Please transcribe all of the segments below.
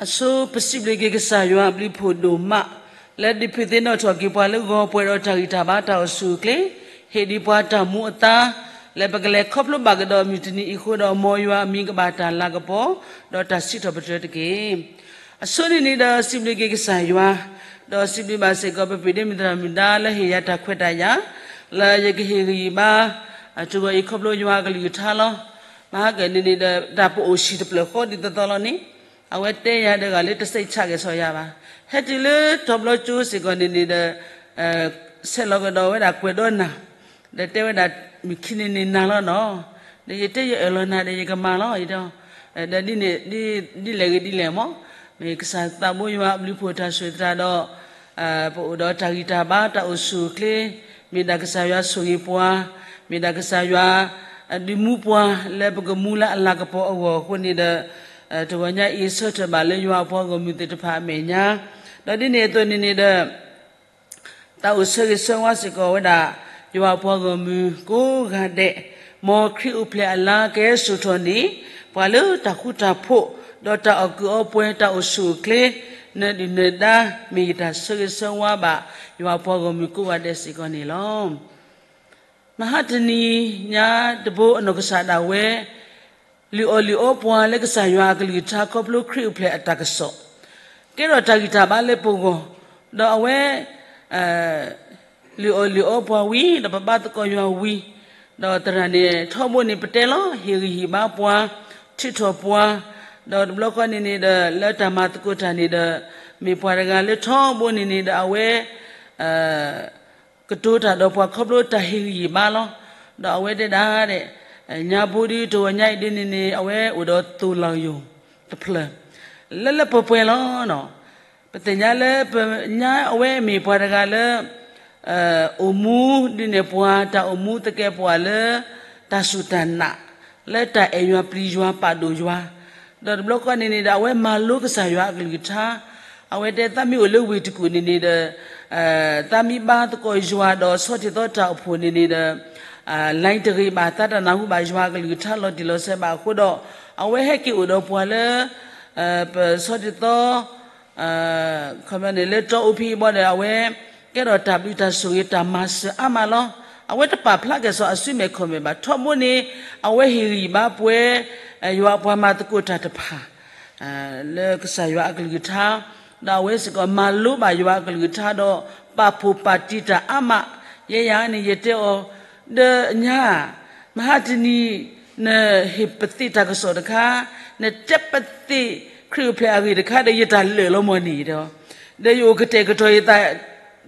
အဆိ ပစံးဘျုးက့ၤကစၢ်ယွၤအဘျုးဖှိၣ်ဒိၣ်မး လၢဒုးဖုးသ့ၣ်နီၣ်ထီၣ်က့ၤပှၤလၢဂီၤပှဲၤဒီးတၢ်ဂံၢ်တၢ်ဘါတၢ်အိၣ်ဆူၣ်အိၣ်ချ့, ဟ့ၣ်ဒံးပှၤတၢ်မူအသါ လၢပကလဲၤခီဖျိဘၣ်ကဒီးမုၢ်တနံၤအံၤအဃိဒီး မ်ယွၤအမံၤကဘၣ်တၢ်လၤကပီၤ ဒီးတၢ်စံးထီၣ်ပတြၢၤတက့ၢ်. အဆိန့ၣ်န့ၣ်ဒီးစံးဘျုးက့ၤကစၢ်ယွၤ, ဒီးစံးဘျုးဘၣ်စ့ၢ်ကီး ပပၢ်ဒ့မုၣ်သရၣ်မုၣ်ဒါလၢဟ့ၣ်ယၤတၢ်ခွဲးတၢ်ယာ် လၢယကဟ့ၣ်ဂံၢ်ဟ့ၣ်ဘါ တဂီၤအံၤခီဖျိယွၤအကလုၢ်ကထါလီၤ. မဟါကန့ၣ်န့ၣ်ဒီး တၢ်ပအိၣ်ဆံးတဖျၢၣ်ဃီဒ်သိးသိးလီၤန့ၣ် အဝဲတဲယၤဒီးဂၤလၢတစံးဆၣ်ကဲၤဆီယၤဘၣ်. ဟဲတုၤလၢတီၤဘျီကၠိစ့ၢ်ကီးန့ၣ်န့ၣ်ဒီး ဆဲးလီၤကဒီးဝဲဒၣ်ကွဲးဒီးနၤ, ဒီးတဲဝဲဒၣ် မုၢ်ခံန့ၣ်န့ၣ်နၤလီၤနီၤ, ဒီးယတဲယအၢၣ်လီၤနၤဒီးယကမၤလီၤ, ဒီးဒ်လဲၣ်ဂ့ၤဒ်လဲၣ်မး, မ့ၢ်ကစၢ်သးဘိယွၤအဘျုးဖှိၣ်တၢ်ဆိၣ်ဂ့ၤသတးဒီး ပအိၣ်ဒီးတၢ်ဂံၢ်တၢ်ဘါတၢ်အိၣ်ဆူၣ်အိၣ်ချ့, မ့ၢ်ဒၣ်ကစၢ်ယွၤဆိၣ်ဂ့ၤပှၤ, မ့ၢ်ဒၣ်ကစၢ်ယွၤ ဒုးမူပှၤလၢပကမူလၢအလၤကပီၤအဂီၢ်အဃိန့ၣ်ဒီး တဂီၤညါအံၤဆၢထၢၣ်ဘၣ်လၢယွၤအပှၤဂီၢ်မုၢ်သ့ၣ်တဖၣ်အမဲာ်ညါ, ဒီးဒ်န့ၣ်အသိးန့ၣ်န့ၣ်ဒီး တၢ်အိၣ်ဆၢဂ့ၤဆၢဝါစ့ၢ်ကီးဝဲဒၣ် ယွၤအပှၤဂီၢ်မုၢ်ကိးဂၤဒဲး, မ်ခရံာ်အိၣ်ဖျဲၣ်အလါကဟဲစိာ်ထီၣ်န့ၢ် ပှၤလၢတၢ်ဃူတၢ်ဖိး ဒီးတၢ်အီၣ်ကုးအီပှဲၤတၢ်အိၣ်ဆူၣ်အိၣ်ချ့ နၢၤဒုၣ်နၢၤဒါ မ့ၢ်ယတၢ်ဆၢဂ့ၤဆၢဝါဘၣ် ယွၤအပှၤဂီၢ်မုၢ်ကိးဂၤဒဲးစ့ၢ်ကီးန့ၣ်လီၤ. မဟါတနံၤညါတဘိအနီၢ်ကစၢ်ဒၣ်ဝဲ လုၢ်အီၣ်လုၢ်အီပှၤလၢကစၢ်ယွၤအကလုၢ်ကထါ ခီဖျိခရံာ်အိၣ်ဖျဲၣ်အတၢ်ကစီၣ်, ကဲထီၣ်တၢ်ဂံၢ်တၢ်ဘါလၢပဂီၢ်, ဒီးအဝဲ လုၢ်အီၣ်လုၢ်အီပှၤဝံၤ ဒီးပဘါသကိးယွၤဝံၤ, ဒီးသရၣ်န့ၣ် ထီဘိန့ၣ်ပတဲလီၤ ဟ့ၣ်ဂံၢ်ဟ့ၣ်ဘါပှၤ, ထုးထီၣ်ပှၤ, ဒီးတဘျီဃီန့ၣ်န့ၣ်ဒီး လၢတၢ်မၤသကိးတၢ်န့ၣ်ဒီး မ့ၢ်ပှၤတဂၤလၢထီဘိန့ၣ်န့ၣ်ဒီးအဝဲ ကတိၤတၢ်ဒီးပှၤခီဖျိတၢ်ဟ့ၣ်ဂံၢ်ဟ့ၣ်ဘါလီၤ. ဒီးအဝဲတဲဒၣ်ဒဲး ညါဘိဒုးတဂီၤညါအံၤဒ်န့ၣ်န့ၣ် အဝဲအိၣ်ဒီးသိၣ်လီၤယိာ်တဖျၢၣ် လၢလၢပှဲၤပှဲၤလီၤ. ပသ့ၣ်ညါလၢပညါအဝဲမ့ၢ်ပှၤတဂၤလၢ အိၣ်မူဒ်န့ၣ်ပှၤ တၢ်အိၣ်မူသကဲးပဝးလၢ တၢ်စူၢ်တၢ်နာ် လၢတၢ်အဲၣ်ယွၤပျံၤယွၤပာ်ဒိၣ်ယွၤ, ဒီးတဘျီဃီန့ၣ်န့ၣ်ဒီး အဝဲမၤလိကစၢ်ယွၤအကလုၢ်ကထါ, အဝဲတဲသးမ့ၢ်အိၣ်လၢဝ့ၢ်တကူၣ်န့ၣ်န့ၣ်ဒီး သးမ့ၢ်ဘါသကိးယွၤဒီးဆီၣ်တံၢ်သီတၢ်အိၣ်ဖှိၣ်န့ၣ်န့ၣ်ဒီး line တဂ့ၤဘၣ် သးတနၢ်ဟူဘၣ်ယွၤအကလုၢ်ကထါလီၤတံၢ်လီၤဆဲးဘၣ်အဃိဒီး အဝဲဟဲက့ၤအိၣ်ဒီးပှၤလၢ ပဆီၣ်တံၢ်သီ ခီပညီန့ၣ် လၢတီအူဖံအဘီဒီး အဝဲကဲထီၣ်တၢ်ဘျုးတၢ်ဆိၣ်ဂ့ၤတၢ်မၤစၢၤအါမးလီၤ. အဝဲတပာ်ဖျါကဲၣ်ဆိးအစုမဲာ်ခီၣ်မဲာ်ဘၣ်. ထီဘိန့ၣ် အဝဲဟ့ၣ်ဂံၢ်ဘါပှဲၤ ယွၤအပှၤမၤသကိးတၢ်တဖၣ် လၢကစၢ်ယွၤအကလုၢ်ကထါ, ဒီးအဝဲစ့ၢ်ကီးမၤလိဘၣ်ယွၤအကလုၢ်ကထါဒီး ပာ်ဖှိၣ်ပာ်တံၢ်တၢ်အါမး, ယဲယၤန့ၣ် ယတဲအီၤ ဒီးညါ မဟါတနံၤ နဟ့ၣ်ပသ့ၣ်တၢ်ကစီၣ်တခါ, နတဲပသ့ၣ်ခရံာ်အိၣ်ဖျဲၣ်အဂ့ၢ်တခါဒီး ယတၢ်လၢာ်လီၤမၢ်န့ၣ်ဒီး, ဒီးယအိၣ်ကတဲာ်ကတီၤယသး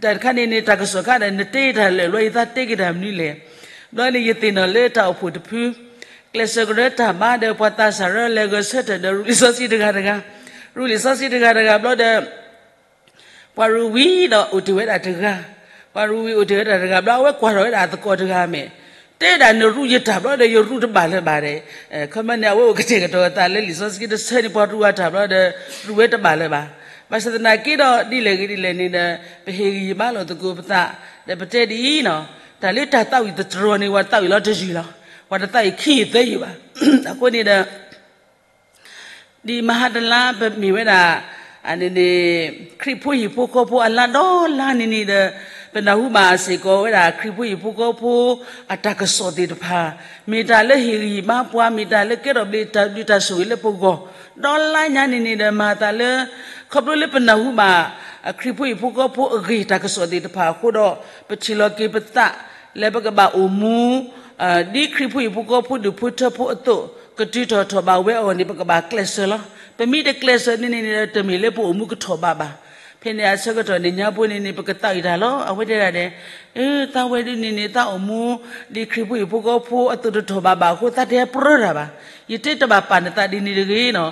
တၢ်တခါန့ၣ်န့ၣ် တၢ်ကစီၣ်ခါဒီး နတဲယတၢ်လၢာ်လီၤ ယသးတဲက့ၤတၢ်မနုၤလဲၣ်. ဘျီန့ၣ် ယသ့ၣ်နီၣ်လၢတၢ်အိၣ်ဖှိၣ်တဖု ကျဲးစၢးကရၢတၢ်ဘါဒီး ပှၤသးစၢ်ရၢလဲၤဂဲၤဆၢထၢၣ်ဒီး ရူလံာ်စီဆှံတဂၤတဂၤ, ရူလံာ်စီဆှံတဂၤတဂၤဘျီဒီး ပှၤရူဝံၤဒီးအိၣ်တ့ၢ်ဝဲဒၣ်တဂၤ, ပှၤရူဝံၤအိၣ်တ့ၢ်ဝဲဒၣ်တဂၤဘျီ အဝဲကွၢ်ထီၣ်ဝဲဒၣ်အသကိးတဂၤမဲာ်, တဲဒၣ်နရူယတၢ်ဘျီဒီး ယရူတဘၣ်လၢၤဘၣ်ဒီး, ခီမီန့ၣ် အဝဲအိၣ်ကတဲာ်ကတီၤအသးလၢလံာ်စီဆှံတဆၢန့ၣ် ပှၤရူဝဲတၢ်ဘျီဒီး ရူဝဲတဘၣ်လၢၤဘၣ်. ဘၣ်ဆၣ်သနာ်က့ဒီး ဒ်လဲၣ်ဂ့ၤဒ်လဲၣ်န့ၣ်ဒီး ပဟ့ၣ်ဂံၢ်ဟ့ၣ်ဘါလိာ်သကိးပသး, ဒီးပတဲဒ်အံၤနီၤ, တၢ်လၢတၢ်သးဝံၣ်တတြီၤန့ၣ် ပှၤသးဝံၣ်လီၤတယုၢ်လီၤ, ပှၤတသးဝံၣ်ခံယုၢ်သၢယုၢ်ဘၣ်. အဃိန့ၣ်ဒီး ဒ်မဟါတလါပမ့ၢ်ဝဲဒၣ် န့ၣ်န့ၣ် ခရံာ်ဖိဟံၣ်ဖိဃီဖိအလါဒီလါန့ၣ်န့ၣ်ဒီး ပနၢ်ဟူဘၣ်စ့ၢ်ကီးဝဲဒၣ် ခရံာ်ဖိဟံၣ်ဖိဃီဖိအတၢ်ကစီၣ်သ့ၣ်တဖၣ်, မ့ၢ်တၢ်လၢဟ့ၣ်ဂံၢ်ဟ့ၣ်ဘါပှၤ, မ့ၢ်တၢ်လၢကဲထီၣ်ဘျ့းတၢ်ဘျုးတၢ်ဆိၣ်ဂ့ၤလၢပဂီၢ်, ဒီလါညါန့ၣ်န့ၣ်ဒီး မၤသးလၢ ခီဖျိလၢပနၢ်ဟူဘၣ် ခရံာ်ဖိဟံၣ်ဖိဃီဖိအဂ့ၢ်တၢ်ကစီၣ်သ့ၣ်တဖၣ်အဃိဒီး ပထံၣ်လီၤက့ၤပသး လၢပကဘၣ်အိၣ်မူ ဒ်ခရံာ်ဖိဟံၣ်ဖိဃီဖိဒူၣ်ဖိထၢဖိအသိး ကတုၤထီၣ်ထီၣ်ဘၣ်ဝဲအဂီၢ်န့ၣ် ပကဘၣ်ကျဲးစၢးလီၤ. ပမ့ၢ်တကျဲးစၢးန့ၣ်န့ၣ်ဒီး တမ့ၢ်လၢပအိၣ်မူကထီၣ်ဘးဘၣ်. ဖဲန့ၣ်အဆၢကတီၢ်န့ၣ် ညါဖိန့ၣ်န့ၣ် ပကသးဝံၣ်တၢ်လီၤ. အဝဲတဲဒၣ်ဒဲး သးဝဲဒ်န့ၣ်န့ၣ် သးအိၣ်မူ ဒ်ခရံာ်ဖိဟံၣ်ဖိဃီဖိအသိးတထီၣ်ဘးဘၣ်အဃိ သးတဟဲပြၢတၢ်ဘၣ်. ယတဲတဘၣ်ပာ်နသးဒ်န့ၣ်တဂ့ၤနီၤ.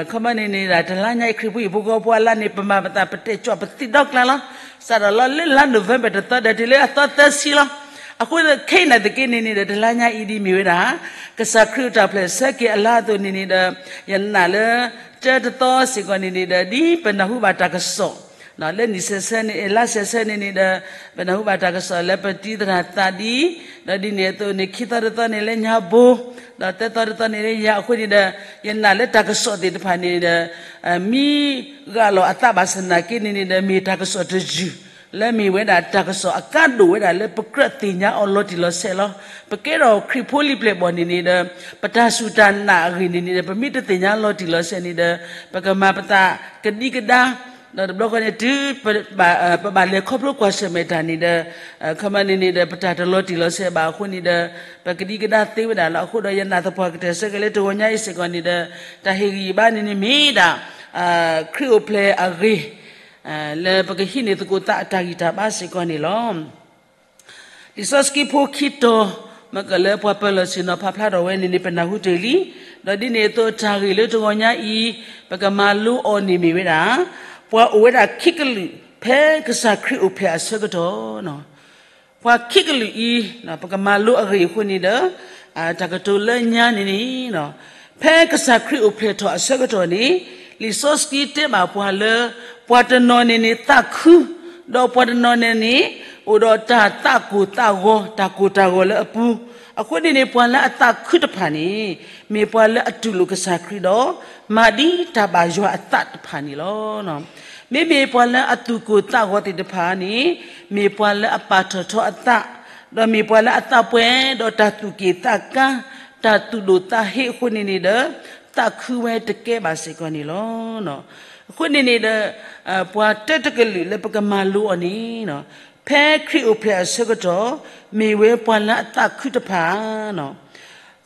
ခီမီန့ၣ်န့ၣ်ဒၣ် တလါညါအံၤ ခရံာ်ဖိဟံၣ်ဖိဃီဖိအလါန့ၣ် ပမၤပသး ပတဲာ်ကၠီၣ်ပသံဒီကျါလီၤ. စးထီၣ်လီၤလၢလါနိၣ်ဝ့ဘၢၣ်တသီဒီး တုၤလၢအသီသၢဆံလီၤ. အဃိခဲအံၤနာ်သက့န့ၣ်န့ၣ်ဒီး တလါညါအံၤဒ်မ့ၢ်ဝဲဒၣ် ကစၢ်ခရံာ်အိၣ်တၢ်ဖျဲၣ်ဆၢက့ၤအလါအသိးန့ၣ်န့ၣ်ဒီး ယနာ်လၢ တၢတသီစ့ၢ်ကီးန့ၣ်န့ၣ်ဒီး ဒ်ပနၢ်ဟူဘၣ်တၢ်ကစီၣ် လၢနံၣ်ဆဲးဆဲးန့ၣ် လါဆဲးဆဲးန့ၣ်န့ၣ်ဒီး ပနၢ်ဟူဘၣ်တၢ်ကစီၣ်လၢပတံၤသရၣ်သးဒံ, ဒီးဒ်န့ၣ်အသိးန့ၣ် ခံသီတသီန့ၣ်လၢညါဘိ, ဒီးသၢသီတသီန့ၣ်လၢယၤအဃိန့ၣ်ဒီး ယနာ်လၢတၢ်ကစီၣ်သ့ၣ်တဖၣ်န့ၣ်ဒီး မ့ၢ်ဂၢ်လီၤအသးဘၣ်ဆၣ်သနာ်က့န့ၣ်န့ၣ်ဒီး မ့ၢ်တၢ်ကစီၣ်တယုၢ် လၢမ့ၢ်ဝဲဒၣ်တၢ်ကစီၣ်အကါဒိၣ်ဝဲဒၣ်လၢပကြၢးသ့ၣ်ညါအီၤလီၤတံၢ်လီၤဆဲးလီၤ. ပကဲထီၣ်ခရံာ်ဖိလံပျဲၢ်ဘီၣ်န့ၣ်န့ၣ်ဒီး ပတၢ်စူၢ်တၢ်နာ်အဂ့ၢ်န့ၣ်န့ၣ်ဒီး ပမ့ၢ်တသ့ၣ်ညါလီၤတံၢ်လီၤဆဲးန့ၣ်ဒီး ပကမၤပသးကဒံကဒါ ဒီးတဘျီဃီန့ၣ်တုၤ ပဘၣ်လဲၤခီဖျိကွၢ်ဆၢၣ်မဲာ်တၢ်န့ၣ်ဒီး ခီမီန့ၣ်န့ၣ်ဒီး ပတၢ်တလီၤတံၢ်လီၤဆဲးဘၣ်အဃိန့ၣ်ဒီး ပကဒံကဒါသ့ဝဲဒၣ်လီၤ. အဃိဒီး ယနာ်သပှၢ်ကတၢၢ်ဆၢက့ၤလၢတဂီၤညါအံၤစ့ၢ်ကီးန့ၣ်ဒီး တၢ်ဟ့ၣ်ဂံၢ်ဘါန့ၣ်န့ၣ်မ့ၢ်ဒၣ် ခရံာ်အိၣ်ဖျဲၣ်အဂ့ၢ် လၢပကဟံးန့ၢ်သကိးသးအတၢ်ဂံၢ်တၢ်ဘါစ့ၢ်ကီးန့ၣ်လီၤ. လံာ်စီဆှံဖိခံတီၤ မ့ၢ်ကလၢပှၤပၢၤလီၢ်ဆ့ၣ်နီၤဖးဖျါထီၣ်ဝဲန့ၣ်န့ၣ် ပနၢ်ဟူတ့ၢ်လံ. ဒီးဒ်န့ၣ်အသိးတၢ်ဂ့ၢ်လၢတဂီၤညါအံၤ ပကမၤလိအီၤန့ၣ်မ့ၢ်ဝဲဒၣ် ပှၤအိၣ်ဝဲဒၣ်ခံကလုာ် ဖဲကစၢ်ခရံာ်အိၣ်ဖျဲၣ်အဆၢကတီၢ် ပှၤခံကလုာ်အံၤ ပကမၤလိအဂ့ၢ်အဃိန့ၣ်ဒီး တၢ်ကတိၤလၢညါန့ၣ်န့ၣ် ဖဲကစၢ်ခရံာ်အိၣ်ဖျဲၣ်ထီၣ်အဆၢကတီၢ်န့ၣ် လံာ်စီဆှံတဲဘၣ်ပှၤလၢ ပှၤတနီၤန့ၣ်န့ၣ်သးခု ဒီးပှၤတနီၤန့ၣ်န့ၣ် အိၣ်ဒီးတၢ်သးကိၢ်သးဂီၤ တၢ်ကိၢ်တၢ်ဂီၤလၢအပူၤ, အဃိန့ၣ်န့ၣ် ပှၤလၢအသးခုတဖၣ်န့ၣ် မ့ၢ်ပှၤလၢအတူၢ်လိာ်ကစၢ်ခရံာ်ဒီး မၤဒ်တၢ်ဘၣ်ယွၤအသးတဖၣ်န့ၣ်လီၤ. မ့မ့ၢ်ပှၤလၢအသူၣ်ကိၢ်သးဂီၤသ့ၣ်တဖၣ်န့ၣ် မ့ၢ်ပှၤလၢအပာ်ထီၣ်ထီအသး, ဒီးမ့ၢ်ပှၤလၢအသးပှဲၤဒီးတၢ်သူၣ်က့ၣ်သးကါ, တၢ်သူၣ်ဒိၣ်သးဟ့အဃိန့ၣ်န့ၣ်ဒီး သးခုဝဲတကဲဘၣ်စ့ၢ်ကီးန့ၣ်လီၤ. အဃိန့ၣ်န့ၣ်ဒီး ပှၤတၢတကလုာ်လၢပကမၤလိအီၤန့ၣ် ဖဲခရံာ်အိၣ်ဖျဲၣ်အဆၢကတီၢ် မ့ၢ်ဝဲပှၤလၢအသးခုတဖၣ်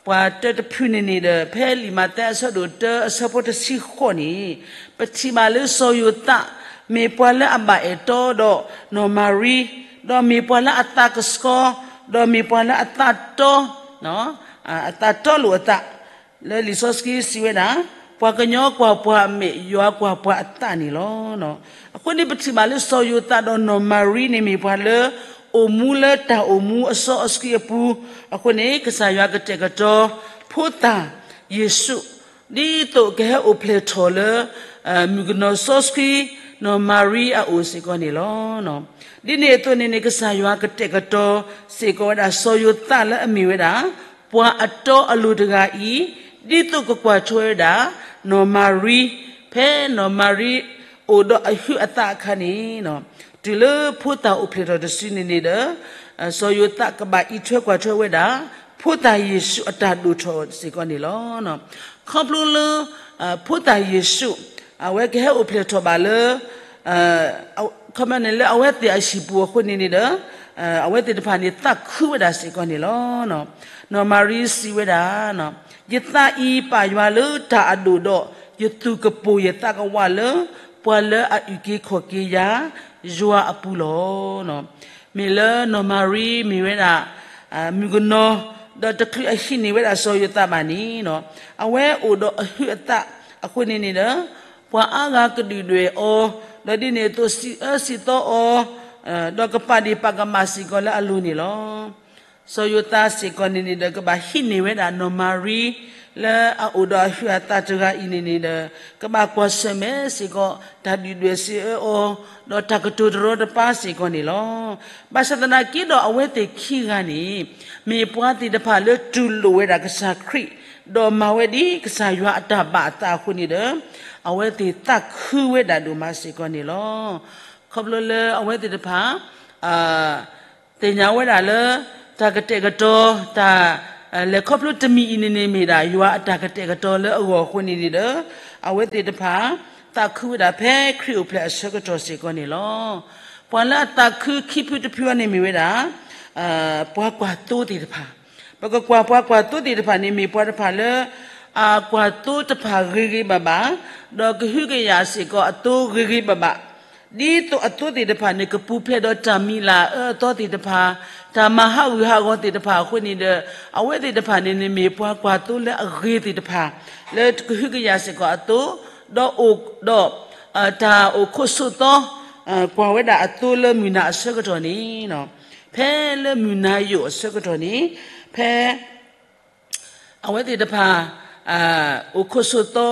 ပှၤတၢတဖုန့ၣ်န့ၣ်ဒီး ဖဲလံာ်မးသဲအဆၢဒိၣ်တၢအဆၢဖိတဆံဃိးန့ၣ် ပထံၣ်ဘၣ်လၢစီၤယိၤသး မ့ၢ်ပှၤလၢအဘၣ်အဲၣ်တီဒီးနီၢ်မၤရံ, ဒီးမ့ၢ်ပှၤလၢအသးကဆှီ, ဒီးမ့ၢ်ပှၤလၢအသးတီ အသးတီလိာ်အသး လၢလံာ်စီဆှံစံးဝဲဒၣ် ပှၤကညီကွၢ်ပှၤအမဲာ် ယွၤကွၢ်ပှၤအသးန့ၣ်လီၤ. အဃိန့ၣ် ပထံၣ်ဘၣ်လၢစီၤယိၤသးဒီးနီၢ်မၤရံန့ၣ်မ့ၢ်ပှၤလၢ အိၣ်မူလၢတၢ်အိၣ်မူအစီအဆှံအပူၤ, အဃိန့ၣ် ကစၢ်ယွၤကတဲာ်ကတီၤ ဖိသၣ်ယ့ၣ်ၡူး ဒ်သိးကဟဲအိၣ်ဖျဲၣ်ထီၣ်လၢ မုၣ်ကနီၤစီဆှံ နီၢ်မၤရံအအိၣ်စ့ၢ်ကီးန့ၣ်လီၤ. ဒ်န့ၣ်အသိးန့ၣ်န့ၣ် ကစၢ်ယွၤကတဲာ်ကတီၤစ့ၢ်ကီးဝဲဒၣ်စီၤယိၤသးလၢအမ့ၢ်ဝဲဒၣ် ပှၤအတီအလိၤတဂၤအံၤ ဒ်သိးကကွၢ်ထွဲဝဲဒၣ် နီၢ်မၤရံ, ဖဲနီၢ်မၤရံအိၣ်ဒီးအဟုးအသးအခါန့ၣ် တုၤလၢဖိသၣ်အိၣ်ဖျဲၣ်ထီၣ်တစုန့ၣ်န့ၣ်ဒီး စီၤယိၤသးကဘၣ်အံးထွဲကွၢ်ထွဲဝဲဒၣ် ဖိသၣ်ယ့ၣ်ၡူးအတၢ်ဒိၣ်ထီၣ်စ့ၢ်ကီးန့ၣ်လီၤ. ခီဖျိလၢ ဖိသၣ်ယ့ၣ်ၡူး အဝဲကဟဲအိၣ်ဖျဲၣ်ထီၣ်ဘၣ်လၢ ခီမီန့ၣ်လၢအဝဲသ့ၣ်အဟံၣ်ပူၤအဃိန့ၣ်န့ၣ်ဒီး အဝဲသ့ၣ်တဖၣ်န့ၣ်သးခုဝဲဒၣ်စ့ၢ်ကီးန့ၣ်လီၤ. နီၢ်မၤရံစံးဝဲဒၣ် ယသးအံၤပာ်ယွၤလၢတၢ်အဒိၣ်ဒီး ယသူၣ်ကပိာ်ယသးကဝးလၢ ပှၤလၢအအုၣ်က့ၤခီၣ်က့ၤယၤ ယွၤအပူၤလီၤ. မ့ၢ်လၢနီၢ်မၤရံမ့ၢ်ဝဲဒၣ် မုၣ်ကနီၤ ဒီးတချုးအဟံးန့ၢ်ဝဲဒၣ်စီၤယိၤသးဘၣ်န့ၣ် အဝဲအိၣ်ဒီးအဟုးအသးအဃိန့ၣ်န့ၣ်ဒီး ပှၤအါဂၤကဒုၣ်ဒွဲၣ်အီၤ ဒီးဒ်န့ၣ်အသိးစံးအၢစံးသီအီၤ ဒီးကပာ်ဒ့ၣ်ပာ်ကမၣ်စ့ၢ်ကီးလၢအလိၤန့ၣ်လီၤ. စီၤယိၤသးစ့ၢ်ကီးန့ၣ်န့ၣ်ဒီး ကဘၣ်ဟံးန့ၢ်ဝဲဒၣ်နီၢ်မၤရံ လၢအအိၣ်ဒီးအဟုးအသးတဂၤအံၤန့ၣ်န့ၣ်ဒီး ကဘၣ်ကွၢ်ဆၢၣ်မဲာ်စ့ၢ်ကီး တၢ်ဒုၣ်ဒွဲၣ်စံးအၢအီၤ ဒီးတၢ်ကတိၤတရီတပါစ့ၢ်ကီးန့ၣ်လီၤ. ဘၣ်ဆၣ်သနာ်က့ဒီးအဝဲသ့ၣ်ခံဂၤန့ၣ် မ့ၢ်ပှၤသ့ၣ်တဖၣ်လၢတူၢ်လိာ်ဝဲဒၣ်ကစၢ်ခရံာ် ဒီးမၤဝဲဒ်ကစၢ်ယွၤအတၢ်ဘၣ်အသးအဃိန့ၣ်ဒီး အဝဲသ့ၣ်သးခုဝဲဒၣ်ဒိၣ်မးစ့ၢ်ကီးန့ၣ်လီၤ. ခီဖျိလၢအဝဲသ့ၣ်တဖၣ် သ့ၣ်ညါဝဲဒၣ်လၢ တၢ်ကတဲာ်ကတီၤ တၢ် လဲၤခီဖျိတမံၤအံၤန့ၣ်န့ၣ်မ့ၢ်ဒၣ် ယွၤအတၢ်ကတဲာ်ကတီၤလၢအဂီၢ်အဃိန့ၣ်န့ၣ်ဒီး အဝဲသ့ၣ်တဖၣ် သးခုဝဲဒၣ်ဖဲခရံာ်အိၣ်ဖျဲၣ်အဆၢကတီၢ်စ့ၢ်ကီးန့ၣ်လီၤ. ပှၤလၢအသးခုခံဖုတဖုအံၤန့ၣ်မ့ၢ်ဝဲဒၣ် ပှၤကွၢ်သိသ့ၣ်တဖၣ် ပကကွၢ်ပှၤကွၢ်သိသ့ၣ်တဖၣ်န့ၣ် မ့ၢ်ပှၤတဖၣ်လၢ အကွၢ်သိတဖၣ်ဂ့ၤဂ့ၤဘၣ်ဘၣ်, ဒီးကဟုကယာ်စ့ၢ်ကီးအသိဂ့ၤဂ့ၤဘၣ်ဘၣ်, ဒ်သိးအသိသ့ၣ်တဖၣ်န့ၣ် ကပူၤဖျဲးဒီးတၢ်မံၤလၢ်အၢအသီသ့ၣ်တဖၣ်, တၢ်မၤဟးဂူာ်ဟးဂီၤသ့ၣ်တဖၣ်အဃိန့ၣ်ဒီး အဝဲသ့ၣ်တဖၣ်န့ၣ်န့ၣ်မ့ၢ်ပှၤကွၢ်သိလၢအဂ့ၤသ့ၣ်တဖၣ်, လၢကဟုကယာ်စ့ၢ်ကီးအသိ, ဒီးအိၣ်ဒီး တၢ်အိၣ်ခိးဆိးသီ ကွၢ်ဝဲဒၣ်အသိလၢမုၢ်နၤအဆၢကတီၢ်န့ၣ် ဖဲလၢမုၢ်နၤယိာ်အဆၢကတီၢ်န့ၣ် ဖဲ အဝဲသ့ၣ်တဖၣ် အိၣ်ခိးဆိးသီ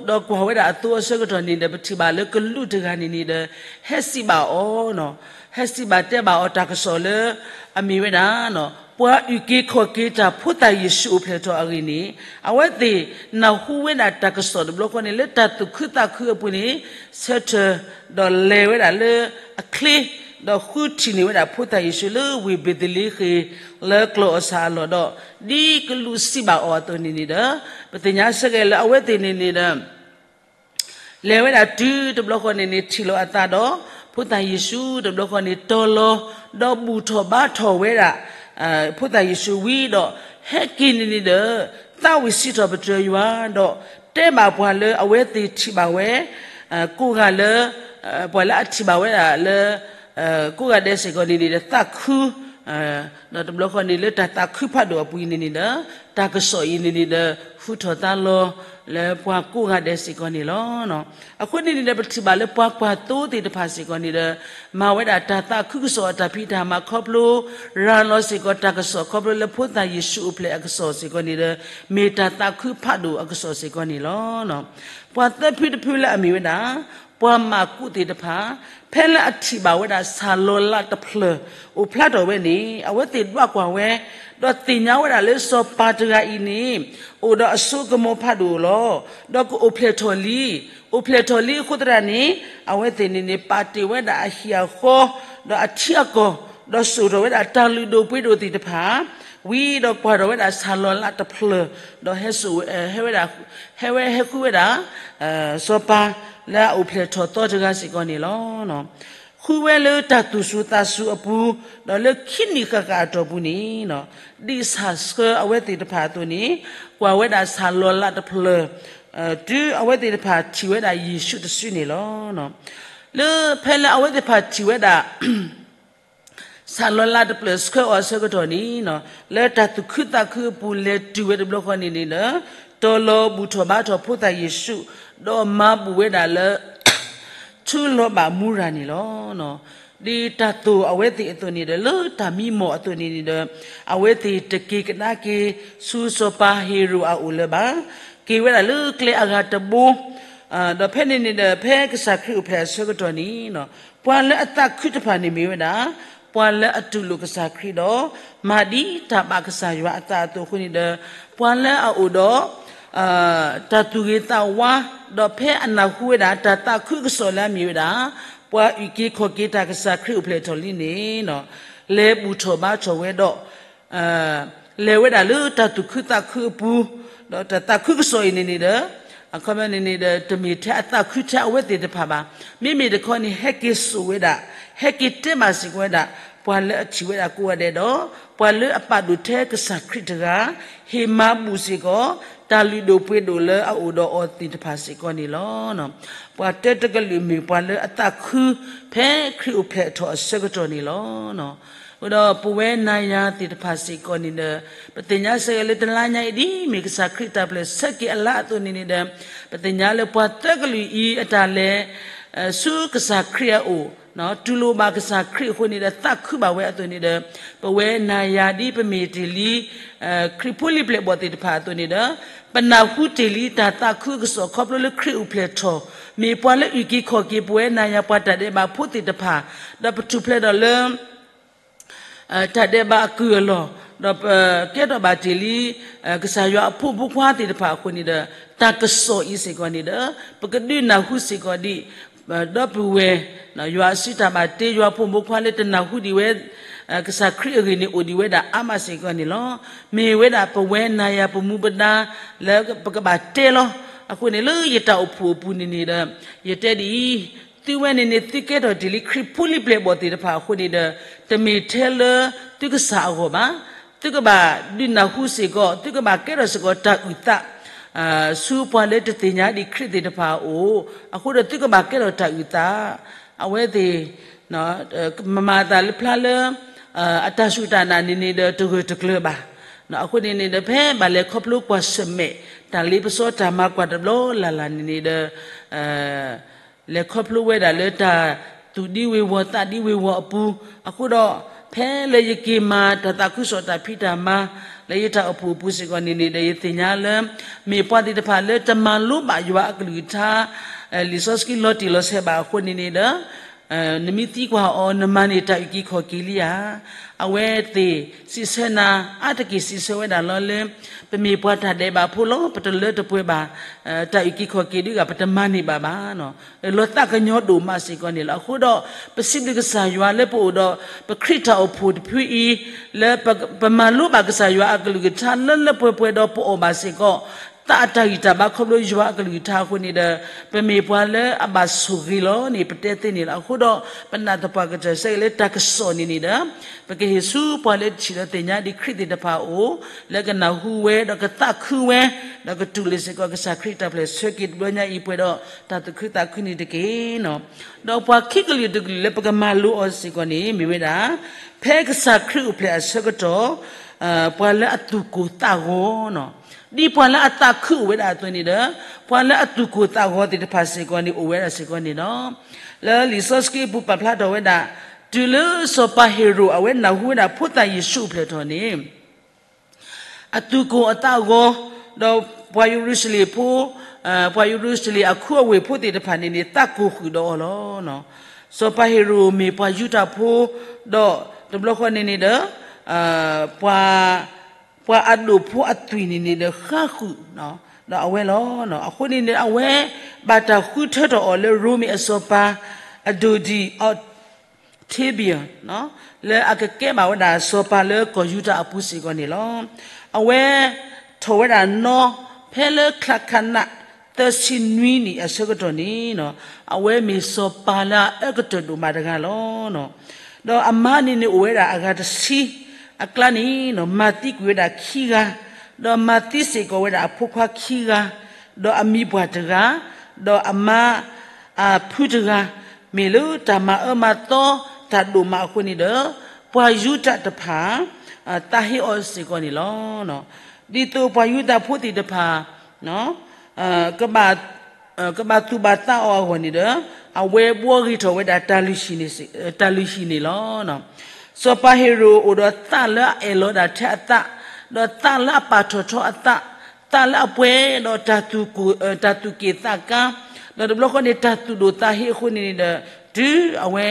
ဒီးကွၢ်ဝဲဒၣ်အသိအဆၢကတီၢ်န့ၣ်ဒီး ပထံၣ်ဘၣ်လၢကလူးတဂၤန့ၣ်န့ၣ်ဒီး ဟဲစံးဘၣ်အီၤ, ဟဲစံးဘၣ်တဲဘၣ်အီၤတၢ်ကစီၣ်လၢ အမ့ၢ်ဝဲဒၣ် ပှၤအုၣ်က့ၤခီၣ်က့ၤတၢ်ဖိသၣ်ယ့ၣ်ၡူးအိၣ်ဖျဲၣ်ထီၣ်အဂ့ၢ်န့ၣ် အဝဲသ့ၣ်နၢ်ဟူဝဲဒၣ်တၢ်ကစီၣ်တဘျီဃီန့ၣ် လၢတၢ်သူၣ်ခုသးခုအပူၤန့ၣ် ဆၢထၢၣ် ဒီးလဲၤဝဲဒၣ်လၢအချ့ ဒီးဃုထံၣ်န့ၢ်ဝဲဒၣ်ဖိသၣ်ယ့ၣ်ၡူးလၢဝ့ၢ်ဘ့းသလ့ဃ့ၣ် လၢကျီၢ်အီၣ်ဆၣ်အလီၢ်ဒီး ဒ်ကလူးစံးဘၣ်အီၤအသိးန့ၣ်န့ၣ်ဒီး ပသ့ၣ်ညါဆၢက့ၤလၢအဝဲသ့ၣ်န့ၣ်န့ၣ်ဒီး လဲၤဝဲဒၣ်တုၤတဘျီဃီန့ၣ်န့ၣ် ထံၣ်လိာ်အသးဒီး ဖိသၣ်ယ့ၣ်ၡူးတဘျီဃီန့ၣ် တီၤလီၤ ဒီးဘူၣ်ထီၣ်ဘါထီၣ်ဝဲဒၣ် ဖိသၣ်ယ့ၣ်ၡူးဝံၤဒီး ဟဲက့ၤန့ၣ်န့ၣ်ဒီး သးဝံၣ်စံးထီၣ်ပတြၢၤယွၤ ဒီးတဲဘၣ်ပှၤလၢအဝဲသ့ၣ်ထံၣ်ဘၣ်ဝဲ ကိးဂၤလၢ ပှၤလၢအထံၣ်ဘၣ်ဝဲဒၣ်လၢ ကိးဂၤဒဲးစ့ၢ်ကီးန့ၣ်န့ၣ်ဒီး သးခု ဒီးတဘျီဃီန့ၣ်လၢတၢ်သးခုဖးဒိၣ်အပူၤအံၤန့ၣ်န့ၣ်ဒီး တၢ်ကစီၣ်အံၤန့ၣ်န့ၣ်ဒီး ဃုထီၣ်သါလီၤလၢပှၤကိးဂၤဒဲးစ့ၢ်ကီးန့ၣ်လီၤ. အဃိန့ၣ်န့ၣ်ဒီး ပထံၣ်ဘၣ်လၢပှၤကွၢ်သိသ့ၣ်တဖၣ်စ့ၢ်ကီးန့ၣ်ဒီး မၤဝဲဒၣ်တၢ်သးခုကစီၣ်အတၢ်ဖံးတၢ်မၤခီဖျိ ရၤလီၤစ့ၢ်ကီးတၢ်ကစီၣ်ခီဖျိလၢဖိသၣ်ယ့ၣ်ၡူးအိၣ်ဖျဲၣ်အကစီၣ်စ့ၢ်ကီးန့ၣ်ဒီး မ့ၢ်တၢ်သးခုဖးဒိၣ်အကစီၣ်စ့ၢ်ကီးန့ၣ်လီၤ. ပှၤသၢဖုတဖုလၢအမ့ၢ်ဝဲဒၣ် ပှၤမၢ်ကူးသ့ၣ်တဖၣ် ဖဲလၢအထံၣ်ဘၣ်ဝဲဒၣ်ဆၣ်လီၤလးတဖျၢၣ် အိၣ်ဖျါထီၣ်ဝဲန့ၣ် အဝဲသ့ၣ်ဒွးကွၢ်ဝဲ ဒီးသ့ၣ်ညါဝဲဒၣ်လၢစီၤပၤတဂၤအံၤန့ၣ် အိၣ်ဒီးအစိကမီၤဖးဒိၣ်လီၤ. ဒီးကအိၣ်ဖျဲၣ်ထီၣ်လံ, အိၣ်ဖျဲၣ်ထီၣ်လံအဃိသတးန့ၣ် အဝဲသ့ၣ်န့ၣ်န့ၣ် ပာ်တ့ၢ်ဝဲဒၣ်အဟံၣ်အဃီ ဒီးအထံအကီၢ်, ဒီးစိာ်ထီၣ်ဝဲဒၣ်တၢ်လုၢ်ဒိၣ်ပှ့ၤဒိၣ်သ့ၣ်တဖၣ် ဝံၤဒီးကွၢ်ထီၣ်ဝဲဒၣ်ဆၣ်လီၤလးတဖျၢၣ်, ဒီးဟဲစိာ်ဝဲ, ဟဲဝဲဒၣ်, ဟဲဝဲဟဲဃုဝဲဒၣ် စီၤပၤလၢအအိၣ်ဖျဲၣ်ထီၣ်သီတဂၤစ့ၢ်ကီးန့ၣ်လီၤ. ဃုဝဲလၢတၢ်သူၣ်စူၤသးစူၤအပူၤ, ဒီးလၢခံနံၣ်ဃၣ်ဃၣ်အတီၢ်ပူၤန့ၣ်, ဒ်ဆၣ်ဆှၢအဝဲသ့ၣ်တဖၣ်အသိးန့ၣ်, ကွၢ်ဝဲဒၣ်ဆၣ်လီၤလးတဖျၢၣ်, တုၤအဝဲသ့ၣ်တဖၣ်ထံၣ်ဝဲဒၣ်ယ့ၣ်ၡူးတစုန့ၣ်လီၤ. လၢဖဲလၢအဝဲသ့ၣ်တဖၣ်ထံၣ်ဝဲဒၣ် ဆၣ်လီၤလးတဖျၢၣ်ဆှၢအီၤအဆၢကတီၢ်န့ၣ်, လၢတၢ်သူၣ်ခုသးခုအပူၤလဲၤတုၤဝဲတဘျီဃီန့ၣ်န့ၣ်ဒီး, တီၤလီၤဘူၣ်ထီၣ်ဘါထီၣ်ဖိသၣ်ယ့ၣ်ၡူး, ဒီးမၤဘူၣ်ဝဲဒၣ်လၢ ထူလီၤဘၣ်မူရၤန့ၣ်လီၤ. ဒ်တၢ်သိၣ်အဝဲသ့ၣ်အသိးန့ၣ်ဒီး လၢတၢ်မံမီၢ်အသိးန့ၣ်န့ၣ်ဒီး, အဝဲသ့ၣ်တက့ၤကဒါက့ၤ ဆူစီၤပၤဟ့ၤရိာ်အအိၣ်လၢၤဘၣ်. က့ၤဝဲဒၣ်လၢကျဲအဂၤတဘိ ဒီးဖဲန့ၣ်န့ၣ်ဒီး ဖဲကစၢ်ခရံာ်အိၣ်ဖျဲၣ်အဆၢကတီၢ်န့ၣ်, ပှၤလၢအသးခုတဖၣ်န့ၣ်မ့ၢ်ဝဲဒၣ် ပှၤလၢအတူၢ်လိာ်ကစၢ်ခရံာ်ဒီး မၤဒ်တၢ်ဘၣ်ကစၢ်ယွၤအသးအသိးအဃိန့ၣ်ဒီး, ပှၤလၢအအိၣ်ဒီး တၢ်သူၣ်ဂ့ၤသးဝါ, ဒီးဖဲအနၢ်ဟူဝဲဒၣ်တၢ်သးခုကစီၣ်လၢအမ့ၢ်ဝဲဒၣ် ပှၤအုၣ်က့ၤခီၣ်က့ၤတၢ်ကစၢ်ခရံာ်အိၣ်ဖျဲၣ်ထီၣ်လံန့ၣ်, လဲၤဘူၣ်ထီၣ်ဘါထီၣ်ဝဲဒီး လဲၤဝဲဒၣ်လၢတၢ်သူၣ်ခုသးခုအပူၤ, ဒီးတၢ်သးခုကစီၣ်အံၤန့ၣ်န့ၣ်ဒီး, အခီပညီန့ၣ်န့ၣ်ဒီး တမ့ၢ်ထဲအသးခုထဲအဝဲသ့ၣ်တဖၣ်ဘၣ်. မ့မ့ၢ်တခီန့ၣ် ဟဲက့ၤစိာ်ဝဲဒၣ်, ဟဲက့ၤတဲဘၣ်စ့ၢ်ကီးဝဲဒၣ် ပှၤလၢအထံၣ်ဝဲဒၣ်ကိးဂၤဒဲးဒီး, ပှၤလၢအပာ်ဒိၣ်ထဲကစၢ်ခရံာ်တဂၤ, ဟ့ၣ်မၤဘူၣ်စ့ၢ်ကီး တၢ်လုၢ်ဒိၣ်ပှ့ၤဒိၣ်လၢအအိၣ်ဒီးအီၤသ့ၣ်တဖၣ်စ့ၢ်ကီးန့ၣ်လီၤ. ပှၤတၢတကလုာ်မ့ၢ်ပှၤလၢအသးခု ဖဲခရံာ်အိၣ်ဖျဲၣ်ထီၣ်အဆၢကတီၢ်န့ၣ်လီၤ. အဃိဒီးပဝဲနၤယၤသ့ၣ်တဖၣ်စ့ၢ်ကီးန့ၣ်ဒီး, ပသ့ၣ်ညါဆၢက့ၤလၢတလါညါအံၤ ဒ်မ့ၢ်ကစၢ်ခရံာ်တၢ်ဖျၢၣ်ဆၢက့ၤအလါအသိးန့ၣ်န့ၣ်ဒီး, ပသ့ၣ်ညါလၢပှၤသၢကလုာ်အံၤအတၢ်လဲၤ ဆူကစၢ်ခရံာ်အအိၣ်, တူၢ်လိာ်ဘၣ်ကစၢ်ခရံာ်အဃိန့ၣ်ဒီး သးခုဘၣ်ဝဲအသိးန့ၣ်ဒီး, ပဝဲနၤယၤဒ်ပမ့ၢ်တ့ၢ်လံ ခရံာ်ဖိလံၤပျဲၢ်ဘီၣ်သ့ၣ်တဖၣ်အသိးန့ၣ်ဒီး, ပနၢ်ဟူတ့ၢ်လံတၢ်သးခုကစီၣ်ခီဖျိလၢခရံာ်အိၣ်ဖျဲၣ်ထီၣ်, မ့ၢ်ပှၤလၢအုၣ်က့ၤခီၣ်က့ၤပဝဲနၤယၤပှၤတၢ်ဒဲးဘးဖိသ့ၣ်တဖၣ်, ဒီးပထူၣ်ဖျဲးဒီးလၢ တၢ်ဒဲးဘးအကုၢ်အလီၢ်, ဒီးပကဲထီၣ်ဘၣ်တ့ၢ်လံ ကစၢ်ယွၤအဖိမုၣ်ဖိခွါသ့ၣ်တဖၣ်အဃိန့ၣ်ဒီး, တၢ်ကစီၣ်အံၤစ့ၢ်ကီးန့ၣ်ဒီး, ပကဒုးနၢ်ဟူစ့ၢ်ကီးဒံး, ဒီပုၢ်ဝဲၢ်, ယွၤအစုတၢ်ဘၣ်တ့ ယွၤဖိမုၣ်ဖိခွါလၢတနၢ်ဟူဒံးဝဲ ကစၢ်ခရံာ်အဂ့ၢ်န့ၣ် အိၣ်ဒံးဝဲဒၣ်အါမးစ့ၢ်ကီးန့ၣ်လီၤ. မ့ၢ်ဝဲဒၣ်ပဝဲနၤယၤပမူပဒါလၢပကဘၣ်တဲလီၤ. အဃိန့ၣ်လၢယတၢ်အိၣ်ဖှိၣ်အပူၤန့ၣ်န့ၣ်ဒီး, ယတဲဒ်အံၤ, သုဝဲန့ၣ်န့ၣ် သုကဲထီၣ်တ့ၢ်လံခရံာ်ဖိလံၤပျဲၢ်ဘီၣ်သ့ၣ်တဖၣ်အဃိန့ၣ်ဒီး, တမ့ၢ်ထဲလၢသုကစၢ်အဂီၢ်ဘၣ်. သုကဘၣ်ဒုးနၢ်ဟူစ့ၢ်ကီး, သုကဘၣ်ကဲထီၣ်စ့ၢ်ကီးတၢ်အုၣ်သး ဆူပှၤလၢတသ့ၣ်ညါဒံးခရံာ်သ့ၣ်တဖၣ်အအိၣ်, အဃိဒီးသုကဘၣ်ကဲထီၣ်တၢ်အုၣ်သး, အဝဲသ့ၣ် မၤအသးလၢဖျါလၢ အတၢ်စူၢ်တၢ်နာ်န့ၣ်န့ၣ်ဒီးတဂၢၢ်တကျၢၤဘၣ်. အဃိန့ၣ်န့ၣ်ဒီး ဖဲဘၣ်လဲၤခီဖျိကွၢ်ဆၢၣ်မဲာ် တၢ်လ့ပစီတၢ်မၤကွၢ်တဘျီလၢ်လၢ်န့ၣ်န့ၣ်ဒီး လဲၤခီဖျိဝဲဒၣ်လၢတၢ်သူၣ်ဒံဝ့ၤဝီၤသးဒံဝ့ၤဝီၤအပူၤ, အဃိဒီး ဖဲလၢယက့ၤမၤတၢ်သးခုကစီၣ်တၢ်ဖံးတၢ်မၤ လၢယတၢ်အိၣ်ဖှိၣ်အပူၤစ့ၢ်ကီးန့ၣ်န့ၣ်ဒီး ယသ့ၣ်ညါလၢ မ့ၢ်ပှၤသ့ၣ်တဖၣ်လၢတမၤလိဘၣ်ယွၤအကလုၢ်ကထါ လံာ်စီဆှံလီၤတံၢ်လီၤဆဲးဘၣ်အဃိန့ၣ်န့ၣ်ဒီး နမ့ၢ်သံကွၢ်အီၤ နမၤန့ၢ်တၢ်အုၣ်က့ၤခီၣ်က့ၤလံဧါ. အဝဲသ့ၣ်စံးဆၢနၤ အါတက့ၢ်စံးဆၢဝဲဒၣ်လီၤလၢ ပမ့ၢ်ပှၤတၢ်ဒဲးဘးဖိလီၤ. ပတလၢတပှဲၤဘၣ် တၢ်အုၣ်က့ၤခီၣ်က့ၤဒ်ဂၤ ပတမၤန့ၢ်ဘၣ်ဘၣ်. လီၤသးကညီၤဒိၣ်မးစ့ၢ်ကီးန့ၣ်လီၤ. အဃိဒီး ပစံးဘျုးကစၢ်ယွၤလၢပအိၣ်ဒီး ပခရံာ်တၢ်အိၣ်ဖှိၣ်တဖုအံၤ လၢပ ပမၤလိဘၣ်ကစၢ်ယွၤအကလုၢ်ကထါလၢလၢပှဲၤပှဲၤဒီးပအီၣ်ဘၣ်စ့ၢ်ကီး သးအတၢ်ဂံၢ်တၢ်ဘါခီဖျိယွၤအကလုၢ်ကထါအဃိန့ၣ်ဒီး ပမ့ၢ်ပှၤလၢအဘၣ်ဆိၣ်ဂ့ၤလီၤန့ၣ် ပတဲသ့န့ၣ်လီၤ. အဃိဒီး ပနာ်သပှၢ်ကတၢၢ်ဆၢက့ၤလၢတၢ်ကစီၣ်န့ၣ်န့ၣ်ဒီး ပကဟ့ၣ်ဆူပှၤလၢတဆံးလၢသ့ၣ်ညါဒ်ခရံာ်သ့ၣ်တဖၣ်အအိၣ် လၢကနၢ်ဟူဝဲ ဒီးကသးခုဝဲ ဒီးကတူၢ်လိာ်စ့ၢ်ကီးကစၢ်ခရံာ်တၢ်ဖျၢၣ်ဆၢက့ၤတဘျီညါအံၤပှဲၤဒီးတၢ်သူၣ်ခုသးခုန့ၣ်တက့ၢ်. ဒီးပှၤခံကလုာ်တကလုာ်လၢပကမၤလိအီၤစ့ၢ်ကီးန့ၣ် မ့ၢ်ဝဲဒၣ် ဖဲကစၢ်ခရံာ်အိၣ်ဖျဲၣ်အဆၢကတီၢ် ပှၤလၢအသူၣ်ကိၢ်သးဂီၤ ဒ်ပှၤလၢအသးခုအိၣ်ဝဲဒၣ်အသိးန့ၣ်ဒီး ပှၤလၢအသူၣ်ကိၢ်သးဂီၤသ့ၣ်တဖၣ်စ့ၢ်ကီးန့ၣ် အိၣ်ဝဲဒၣ်စ့ၢ်ကီးန့ၣ်လီၤ. လၢလံာ်စီဆှံအပူၤပာ်ဖျါထီၣ်ဝဲဒၣ် တုၤလၢစီၤပၤဟ့ၤရိာ် အဝဲနၢ်ဟူဝဲဒၣ်ဖိသၣ်ယ့ၣ်ၡူးအိၣ်ဖျဲၣ်ထီၣ်န့ၣ် အသူၣ်ကိၢ်အသးဂီၤ ဒီးပှၤယရူၤၡလ့ၣ်ဖိ ပှၤယရူၤၡလ့ၣ်အခူအဝ့ၢ်ဖိသ့ၣ်တဖၣ်န့ၣ်န့ၣ် သးကိၢ်ဃုာ်ဒီးအီၤလီၤ. စီၤပၤဟ့ၤရိာ်မ့ၢ်ပှၤယူဒၤဖိ ဒီးတဘျီဃီန့ၣ်န့ၣ်ဒီး ပှၤ ပှၤအဒိၣ်ဖိအသွံၣ်န့ၣ်န့ၣ်ဒီးဃါဃုာ် ဒီးအဝဲလီၤ. အဃိန့ၣ်န့ၣ် အဝဲဘၣ်တၢ်ဃုထၢထီၣ်အီၤလၢရိမ့ၤအစီၤပၤ အဒိၣ်ဒံၣ် Octavian လၢအကကဲဘၣ်ဝဲဒၣ်စီၤပၤလၢကီၢ်ယူဒၤအပူၤစ့ၢ်ကီးန့ၣ်လီၤ. အဝဲထီၣ်ဝဲဒၣ်နီၤ ဖဲလၢချါခနး သၢဆံနွံနံၣ်အဆၢကတီၢ်န့ၣ် အဝဲမ့ၢ်စီၤပၤလၢအအၢကတၢၢ်ဒိၣ်မးတဂၤလီၤ. ဒီးအမါန့ၣ်န့ၣ်အိၣ်ဝဲဒၣ်အဂၤတဆံ အကျါန့ၣ် မၤသံကွံာ်ဝဲဒၣ်ခံဂၤ, ဒီးမၤသံစ့ၢ်ကီးဝဲဒၣ်အဖိခွါခံဂၤ, ဒီးအမံၤပှၢ်တဂၤ, ဒီးအမါ အဖုတဂၤ, မ့ၢ်လၢတၢ်မၤအၢမၤသီတၢ်ဒိၣ်မးအဃိန့ၣ်ဒီး ပှၤယူဒၤတဖၣ် သးဟ့အီၤစ့ၢ်ကီးန့ၣ်လီၤ. ဒ်သိးပှၤယူဒၤဖိသ့ၣ်တဖၣ် ကဘၣ် ကဘၣ်သူၣ်ဘၣ်သးအီၤအဂီၢ်န့ၣ်ဒီး အဝဲဘှီဂ့ၤထီၣ်ဝဲဒၣ်တၢ်လုၢ်ဟံၣ်န့ၣ်လီၤ. စီၤပၤဟ့ၤရိာ်အိၣ်ဒီးသးလၢအအဲၣ်လီၤဒၣ်ထဲအသး, ဒီးသးလၢအပာ်ထီၣ်ထီအသး, သးလၢအပှဲၤဒီးတၢ်သူၣ်က့ၣ်သးကါ, ဒီးတဘျီဃီန့ၣ် တၢ်သူၣ်ဒိၣ်သးဟ့အဃိန့ၣ်န့ၣ်ဒီး တုၤအဝဲ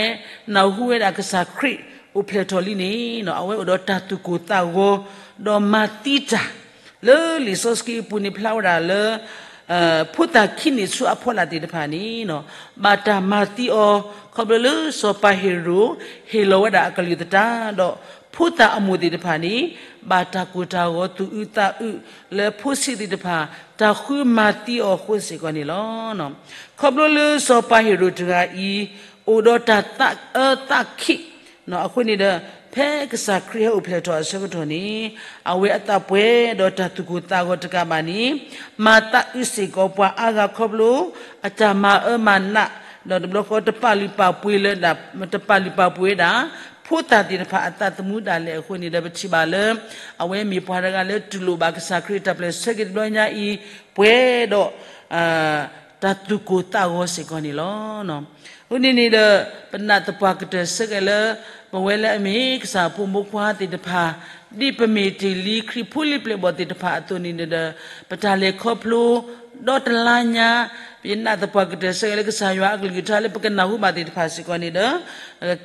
နၢ်ဟူဝဲဒၣ်ကစၢ်ခရံာ်အိၣ်ဖျဲၣ်ထီၣ်လံန့ၣ် အဝဲအိၣ်ဒီးတၢ်သူၣ်ကိၢ်သးဂီၤ ဒီးမၤသံတၢ် လၢလံာ်စီဆှံအပူၤန့ၣ်ဖျါဝဲဒၣ်လၢ ဖိသၣ်ခံနံၣ်ဆူအဖီလာ်သ့ၣ်တဖၣ်န့ၣ် ဘၣ်တၢ်မၤသံအီၤ ခီဖျိလၢစီၤပၤဟ့ၤရိာ် ဟ့ၣ်လီၤဝဲဒၣ်အကလုၢ်သတး ဒီးဖိသၣ်အမိၢ်သ့ၣ်တဖၣ်န့ၣ် ဘၣ်တၢ်ကိၢ်တၢ်ဂီၤသူၣ်အုးသးအုး လၢဖိဆံးသ့ၣ်တဖၣ် တၢ်ဃုမၤသံအီၤအဃိစ့ၢ်ကီးန့ၣ်လီၤ. ခီဖျိလၢစီၤပၤဟ့ၤရိာ်တဂၤအံၤ အိၣ်ဒီးတၢ်သးအၢသးခံး အဃိန့ၣ်ဒီး ဖဲကစၢ်ခရံာ်ဟဲအိၣ်ဖျဲၣ်ထီၣ်အဆၢကတီၢ်န့ၣ် အဝဲအသးပှဲၤဒီးတၢ်သူၣ်ကိၢ်သးဂီၤတကးဘၣ်န့ၣ် မၤသးအုးစ့ၢ်ကီးပှၤအါဂၤခီဖျိ အတၢ်မၤအၢမၤနး ဒီးတဘျီဃီတပာ်လုၢ်ပာ်ပှ့ၤလၢ တပာ်လုၢ်ပာ်ပှ့ၤဝဲဒၣ် ဖိသၣ်သ့ၣ်တဖၣ်အသးသမူဒၣ်လဲာ်အဃိန့ၣ်ဒီး ပထံၣ်ဘၣ်လၢ အဝဲမ့ၢ်ပှၤတဂၤလၢတူၢ်လိာ်ဘၣ်ကစၢ်ခရံာ်တၢ်ဖျဲၣ်ဆၢက့ၤတဘျီညါအံၤ ပှဲၤဒီး တၢ်သူၣ်ကိၢ်သးဂီၤစ့ၢ်ကီးန့ၣ်လီၤ. အဃိန့ၣ်န့ၣ်ဒီး ပနာ်သပှၢ်ကတၢၢ်ဆၢက့ၤလၢ ပဝဲလၢအမ့ၢ်ကစၢ်ဖိမုၣ်ဖိခွါသ့ၣ်တဖၣ် ဒ်ပမ့ၢ်တ့ၢ်လံခရံာ်ဖိလံၤပျဲၢ်ဘီၣ်သ့ၣ်တဖၣ်အသိးန့ၣ်ဒီး ပတၢ်လဲၤခီဖျိ ဒီတလါညါ ပနာ်သပှၢ်ကတၢၢ်ဆၢက့ၤလၢကစၢ်ယွၤအကလုၢ်ကထါလၢပကနၢ်ဟူဘၣ်သ့ၣ်တဖၣ်စ့ၢ်ကီးန့ၣ်ဒီး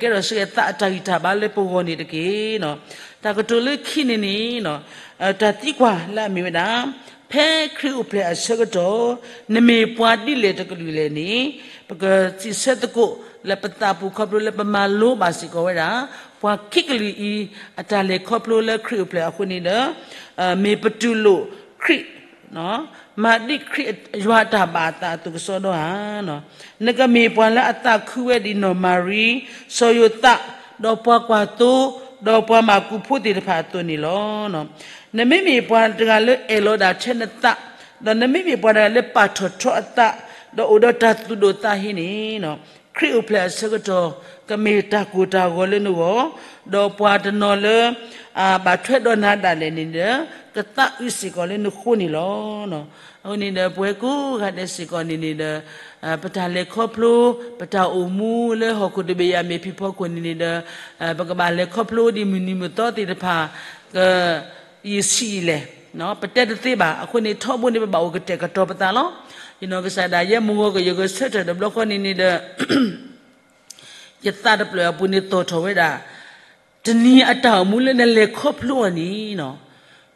ကကဲထီၣ်ဆၢက့ၤသးအတၢ်ဂံၢ်တၢ်ဘါလၢပဂီၢ်န့ၣ်တက့ၢ်. တၢ်ကတိၤလၢခံန့ၣ်န့ၣ် တၢ်သံကွၢ်လၢအမ့ၢ်ဝဲဒၣ် ဖဲခရံာ်အိၣ်ဖျဲၣ်အဆၢကတီၢ် နမ့ၢ်ပှၤဒ်လဲၣ်တကလုာ်လဲၣ်န့ၣ် ပကစံးဆၢသကိးလၢပသးပူၤခီဖျိလၢပမၤလိဘၣ်စ့ၢ်ကီးဝဲဒၣ် ပှၤခံကလုာ်အံၤ အတၢ်လဲၤခီဖျိလၢခရံာ်အိၣ်ဖျဲၣ်အဃိန့ၣ်ဒီး မ့ၢ်ပတူၢ်လိာ်ခရံာ် မၤဒ်ခရံာ်ယွၤအတၢ်ဘၣ်အသးအသိးကစီဒီဧါ. နကမ့ၢ်ပှၤလၢအသးခုဝဲဒ်နီၢ်မၤရံ, စီၤယိၤသး, ဒီးပှၤကွၢ်သိ, ဒီးပှၤမၢ်ကူးဖိသ့ၣ်တဖၣ်အသိးန့ၣ်လီၤ. နမ့မ့ၢ်ပှၤတဂၤလၢအဲၣ်လီၤဒၣ်ထဲနသး, ဒီးနမ့မ့ၢ်ပှၤတဂၤလၢပာ်ထီၣ်ထီအသး, ဒီးအိၣ်ဒီးတၢ်သူၣ်ဒိၣ်သးဟ့န့ၣ် ခရံာ်အိၣ်ဖျဲၣ်အဆၢကတီၢ် ကမ့ၢ်တၢ်ကိၢ်တၢ်ဂီၤလၢနဂီၢ်, ဒီးပှၤတနီၤလၢ ဘၣ်ထွဲဒီးနၤဒၣ်လဲာ်န့ၣ်ဒီး ကသးအုးစ့ၢ်ကီးလၢနဃိန့ၣ်လီၤ. အဃိန့ၣ်ဒီး ပဝဲကိးဂၤဒဲးစ့ၢ်ကီးန့ၣ်န့ၣ်ဒီး ပတၢ်လဲၤခီဖျိ ပတၢ်အိၣ်မူလၢဟီၣ်ခိၣ်တဘ့ၣ်ယၤမ့ၢ်ဖံးဖီခိၣ်န့ၣ်န့ၣ်ဒီး ပကဘၣ်လဲၤခီဖျိဒ်မုၢ်နံၤမုၢ်သီသ့ၣ်တဖၣ် က ယဆံးယလဲၣ်, ပတဲတသ့ဘၣ်. အဃိန့ၣ် ထီဘိန့ၣ် ပဘၣ်အိၣ်ကတဲာ်ကတီၤပသးလီၤ. ယနီၢ်ကစၢ်ဒၣ်ယဲ မုၢ်ဂီၤကယဂဲၤဆၢထၢၣ်တဘျီဃီန့ၣ်န့ၣ်ဒီး ယသးတဖျၢၣ်အပူၤန့ၣ်သီၣ်ထီၣ်ဝဲဒၣ် တနံၤအတၢ်အိၣ်မူလၢနလဲၤခီဖျိအီၤန့ၣ်,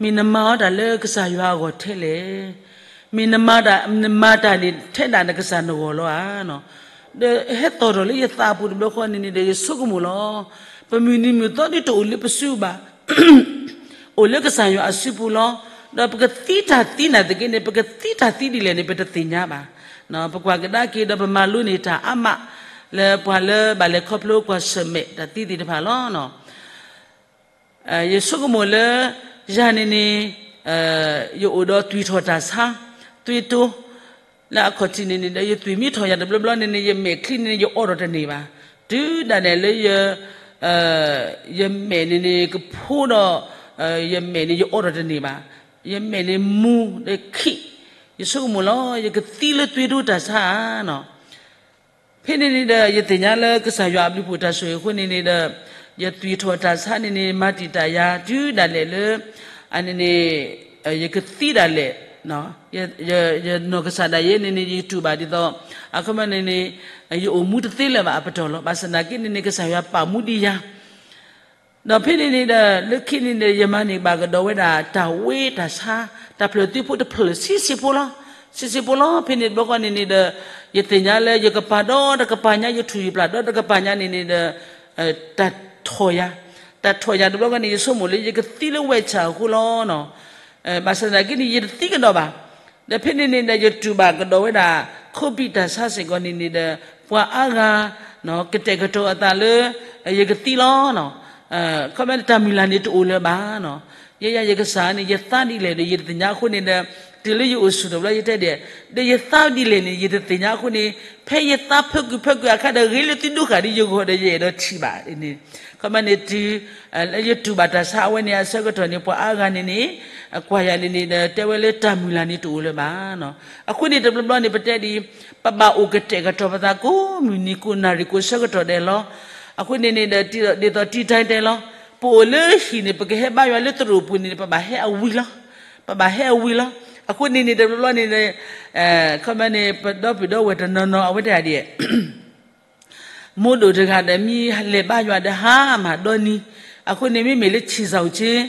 မ့ၢ်နမၤအီၤတၢ်လၢကစၢ်ယွၤအဂီၢ်ထဲလဲၣ်. မ့ၢ်နမၤတၢ်, နမၤတၢ်န့ၣ် ထဲဒၣ်နကစၢ်နဂီၢ်လီၤဧါ. ဒီးဟဲသီၣ်ထီၣ်လၢယသးအပူၤတဘျီဃီန့ၣ်န့ၣ်ဒီး ယဆိကမိၣ်လီၤ. ပမုၢ်နံၤမုၢ်သီဒ်တအိၣ်လၢပစုဘၣ် အိၣ်လၢကစၢ်ယွၤအစုပူၤလီၤ. ဒီးပကသံတၢ်သံနာ်သက့န့ၣ် ပကသံတၢ်သံဒ်လဲၣ်န့ၣ် ပတသ့ၣ်ညါဘၣ်. ပကွၢ်ကဒါက့ၤဒီးပမၤလိန့ၢ်တၢ်အါမး လၢပှၤလၢဘၣ်လဲၤခီဖျိကွၢ်ဆၢၣ်မဲာ်တၢ်သံသ့ၣ်တဖၣ်လီၤ. ယဆိကမိၣ်လၢ ယၤန့ၣ်န့ၣ် ယအိၣ်ဒီးသွံၣ်ထီၣ်တၢ်ဆါ သွံၣ်တိ လၢအခီၣ်ထံးန့ၣ်န့ၣ်ဒီး ယသွံၣ်မ့ၢ်ထီၣ်ယၤတဘျီဘျီန့ၣ်န့ၣ် ယမဲာ်ချံန့ၣ်န့ၣ် ယအီထီၣ်တန့ၢ်ဘၣ်. တုၤဒၣ်လဲာ်လၢ ယမဲာ်န့ၣ်န့ၣ် ကဖိဒီး ယမဲာ်န့ၣ် ယအီထီၣ်တန့ၢ်ဘၣ်. ယမဲာ်န့ၣ်မူဒီးခံး, ယဆိကမိၣ်လီၤ ယကသံလၢသွံၣ်တိတၢ်ဆါဧါ. ဖဲန့ၣ်န့ၣ်ဒီး ယသ့ၣ်ညါလၢကစၢ်ယွၤအဘျုးအဖှိၣ်တၢ်ဆိၣ်ဂ့ၤအဃိန့ၣ်န့ၣ်ဒီး ယသွံၣ်ထီၣ်တၢ်ဆါန့ၣ်န့ၣ် မၤတံာ်တာ်ယၤ တုၤဒၣ်လဲာ်လၢ အန့ၣ်န့ၣ် ယကသံဒၣ်လဲာ် ယနီၢ်ကစၢ်ဒၣ်ယဲန့ၣ်န့ၣ် ယတူၢ်ဘၣ်ဒ်သိး အခီပညီန့ၣ်န့ၣ် ယအိၣ်မူတသ့လၢၤဘၣ်အပတီၢ်လီၤ. ဘၣ်ဆၣ်သနာ်က့န့ၣ်န့ၣ် ကစၢ်ယွၤပာ်မူဒံးယၤ ဒီးဖဲန့ၣ်န့ၣ်ဒီး လၢခံန့ၣ်ဒီး ယမၤန့ၢ်ဘၣ်ကဒီးဝဲဒၣ် တၢ်ဝ့တၢ်ဆါ တၢ်ဖျၢၣ်သံဖိတဖျၢၣ် ဆံးဆံးဖိလီၤ. ဆံးဆံးဖိလီၤ. ဖဲန့ၣ်တဘျီဃီန့ၣ်န့ၣ်ဒီး ယသ့ၣ်ညါလၢယကပၤဒီတကပၤညါ ယထူၣ်ယပျၢ်ဒီတကပၤညါန့ၣ်န့ၣ်ဒီး တၢ်ထီၣ်ယၤ, တၢ်ထီၣ်ယၤတဘျီဃီန့ၣ် ယဆိကမိၣ်လၢယကသံလၢဝဲဆၣ်အဃိလီၤ. ဘၣ်ဆၣ်သနာ်က့န့ၣ် ယတသံကဒီးဘၣ်. ဒီးဖဲန့ၣ်န့ၣ်ဒီး ယတူၢ်ဘၣ်ကဒီးဝဲဒၣ် ခိဘံၣ်တၢ်ဆါစ့ၢ်ကီးန့ၣ်န့ၣ်ဒီး ပှၤအါဂၤ ကတဲာ်ကတီၤအသးလၢ ယကသံလီၤ. ခီမ့ၢ်တၢ်မုၢ်လၢ်န့ၣ်တအိၣ်လၢၤဘၣ်. ယဲယၤယကစၢ်န့ၣ် ယသါဒ်လဲၣ်ဒီး ယတသ့ၣ်ညါအဃိန့ၣ်ဒီး တုၤလၢယအိၣ်ဆူၣ်ထီၣ်ဘျီယတဲဒ် ဒီးယသါဒ်လဲၣ်န့ၣ် ယတသ့ၣ်ညါအဃိန့ၣ် ဖဲယသါဖၢကွံာ်ဖၢကွံာ်အခါဒီး ဂ့ၤလၢသုဒိဃာ်ဒီးယဂီၢ်ဒီးယအဲၣ်ဒိးထံၣ်ဘၣ်န့ၣ် ခီမ့ၢ်န့ၣ်တုၤ လၢယတူၢ်ဘၣ်တၢ်ဆါအဝဲန့ၣ်အဆၢကတီၢ်န့ၣ် ပှၤအါဂၤန့ၣ်န့ၣ် ကွၢ်ယၤန့ၣ်န့ၣ်ဒီး တဲဝဲလၢတၢ်မုၢ်လၢ်န့ၣ်တအိၣ်လၢၤဘၣ်. အဃိန့ၣ်တဘျီဘျီန့ၣ် ပတဲဒ်အံၤ ပဘၣ်အိၣ်ကတဲာ်ကတီၤပသးကိးမုၢ်နံၤကိးနၣ်ရံၣ်ကိးဆၢကတီၢ်ဒဲးလီၤ. အဃိန့ၣ်န့ၣ်ဒီး ဒ်သိးတံၤတၢ်တဲလီၤ ပအိၣ်လၢဟံၣ်န့ၣ် ပကဟဲဘါယွၤလၢသရိာ်ပူၤန့ၣ် ပဘၣ်ဟဲအဝံၤလီၤ. ပဘၣ်ဟဲအဝံၤလီၤ. အဃိန့ၣ်န့ၣ်တဘျီဘျီန့ၣ် ခီမ့ၢ်န့ၣ် ပဒီပုၢ်ဒီဝဲၢ်တနီၤနီၤ အဝဲတဲဒ် မိၢ်ဒိၣ်တဂၤဒီး မ့ၢ်လဲၤဘါယွၤဒီးဟါမၢ်ဒီနံၤ, အဃိန့ၣ် မ့မ့ၢ်လၢဆံးစၢ်အူက့,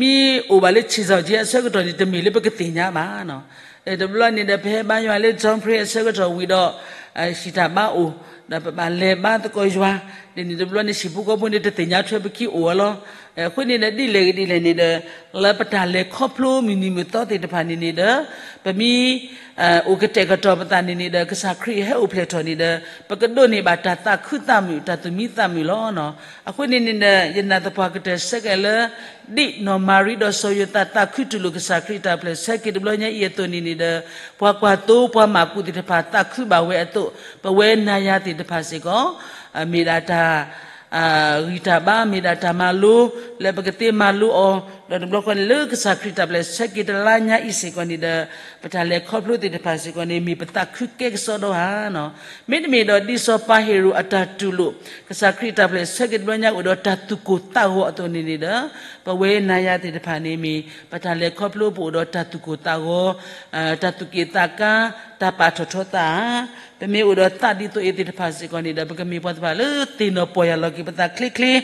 မ့ၢ်အိၣ်ဘၣ်လၢဆံးစၢ်အူက့အဆၢကတီၢ်န့ၣ် တမ့ၢ်လၢပကသ့ၣ်ညါဘၣ်. တဘျီန့ၣ်ဒီး ပဟဲဘါယွၤလၢ John Pray အဆၢကတီၢ်ဝံၤဒီး ဟံၣ်တၢ်ဘါအိၣ်, ဒီးပဘၣ်လဲၤဘါသကိးယွၤ, ဒ်န့ၣ်တဘျီန့ၣ် ဟံၣ်ဖိဃီဖိန့ၣ် တသ့ၣ်ညါထွဲပခံအိၣ်အီၤလီၤ. အဃိန့ၣ်ဒီး ဒ်လဲၣ်ဂ့ၤဒ်လဲၣ်န့ၣ်ဒီး လၢပတၢ်လဲၤခီဖျိမုၢ်နံၤမုၢ်သီသ့ၣ်တဖၣ်န့ၣ်န့ၣ်ဒီး ပမ့ၢ် အိၣ်ကတဲာ်ကတီၤပသးန့ၣ်န့ၣ်ဒီး ကစၢ်ခရံာ်ဟဲအိၣ်ဖျဲၣ်ထီၣ်န့ၣ်ဒီး ပကဒိးန့ၢ်ဘၣ်တၢ်သးခုသးမုာ် တၢ်သူၣ်မံသးမုာ်လီၤ. အဃိန့ၣ်န့ၣ်ဒီး ယနာ်သပှၢ်ကတၢၢ်ဆၢက့ၤလၢ ဒ်နီၢ်မၤရံဒီးစီၤယိၤသးသးခုတူၢ်လိာ်ကစၢ်ခရံာ်တၢ်ဖျဲးဆၢက့ၤတဘျီညါအံၤအသိးန့ၣ်န့ၣ်ဒီး ပှၤကွၢ်သိပှၤမၤကူးသ့ၣ်တဖၣ်သးခုဘၣ်ဝဲအသိး ပဝဲနၤယၤသ့ၣ်တဖၣ်စ့ၢ်ကီး မ့ၢ်ဒၣ်တၢ် ဂံၢ်တၢ်ဘါ မ့ၢ်ဒၣ်တၢ်မၤလိ လၢပကသ့မၤလိအီၤ ဒီးတဘျီဃီန့ၣ် လၢကစၢ်ခရံာ်တၢ်ဖျဲးဆၢက့ၤတလါညါအံၤစ့ၢ်ကီးန့ၣ်ဒီး ပတၢ်လဲၤခီဖျိသ့ၣ်တဖၣ်စ့ၢ်ကီးန့ၣ် မ့ၢ်ပသးခုကဲကစီဒီဧါ. မ့တမ့ၢ်ဒီး ဒ်စီၤပၤဟ့ၤရိာ်အတၢ်တူၢ်လိာ် ကစၢ်ခရံာ်တၢ်ဖျဲးဆၢက့ၤတဘျီညါအိၣ်ဒီးတၢ်သူၣ်ကိၢ်သးဂီၤအသိးန့ၣ်န့ၣ်ဒီး ပဝဲနၤယၤသ့ၣ်တဖၣ်န့ၣ်မ့ၢ် ပတၢ်လဲၤခီဖျိပအိၣ်ဒီးတၢ်သူၣ်ကိၢ်သးဂီၤ တၢ်သူၣ်က့ၣ်သးကါ တၢ်ပာ်ထီၣ်ထီသးဧါ. ပမ့ၢ်အိၣ်ဒီးသးဒ်သိးအံၤသ့ၣ်တဖၣ်စ့ၢ်ကီးန့ၣ်ဒီး ပကမ့ၢ်ပှၤသ့ၣ်တဖၣ်လၢသ့ၣ်နီၣ်ပီၢ်ယၢ်လီၤက့ၤပသးချ့ချ့ ဒ်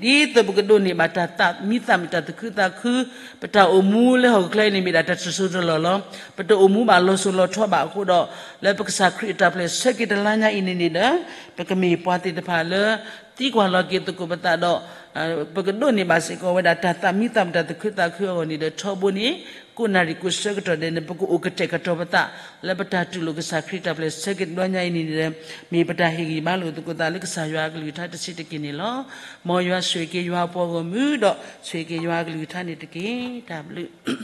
သိးပကဒိးန့ၢ်ဘၣ်တၢ်သးမံသးမုာ် တၢ်သူၣ်ခုသးခု ပတၢ်အိၣ်မူလၢဟီၣ်ခိၣ်ချၢအံၤန့ၣ် မ့ၢ်ဒၣ်တၢ်တစိၢ်တလီၢ်လီၤ. ပတအိၣ်မူဘၣ်လီၤစိၤလီၤထီဘၣ်အဃိဒီး လၢပကစၢ်ခရံာ်အတၢ်ဖျဲးဆၢက့ၤတလါညါအံၤန့ၣ်န့ၣ်ဒီး ပကမ့ၢ်ပှၤသ့ၣ်တဖၣ်လၢ သံကွၢ်လီၤက့ၤသကိးပသးဒီး ပကဒိးန့ၢ်ဘၣ်စ့ၢ်ကီးဝဲဒၣ်တၢ်သးမံသးမုာ် တၢ်သူၣ်ခုသးခုအဂီၢ်န့ၣ်ဒီး ထီဘိန့ၣ် ကိးနၣ်ရံၣ်ကိးဆၢကတီၢ်ဒဲးန့ၣ် ပကအိၣ်ကတဲာ်ကတီၤပသး လၢပတၢ်တူၢ်လိာ်ကစၢ်ခရံာ်တၢ်ဖျဲးဆၢက့ၤတဘျီညါအံၤန့ၣ်ဒီး မ့ၢ်ပတၢ်ဟ့ၣ်ဂံၢ်ဘါလိာ်သကိးသးလၢကစၢ်ယွၤအကလုၢ်ကထါတဆံးတက့ၢ်န့ၣ်လီၤ. မ်ယွၤဆိၣ်ဂ့ၤက့ၤယွၤအပှၤဂီၢ်မုၢ်ဒီး ဆိၣ်ဂ့ၤက့ၤယွၤအကလုၢ်ကထါန့ၣ်တက့ၢ်. တၢ်ဘျုး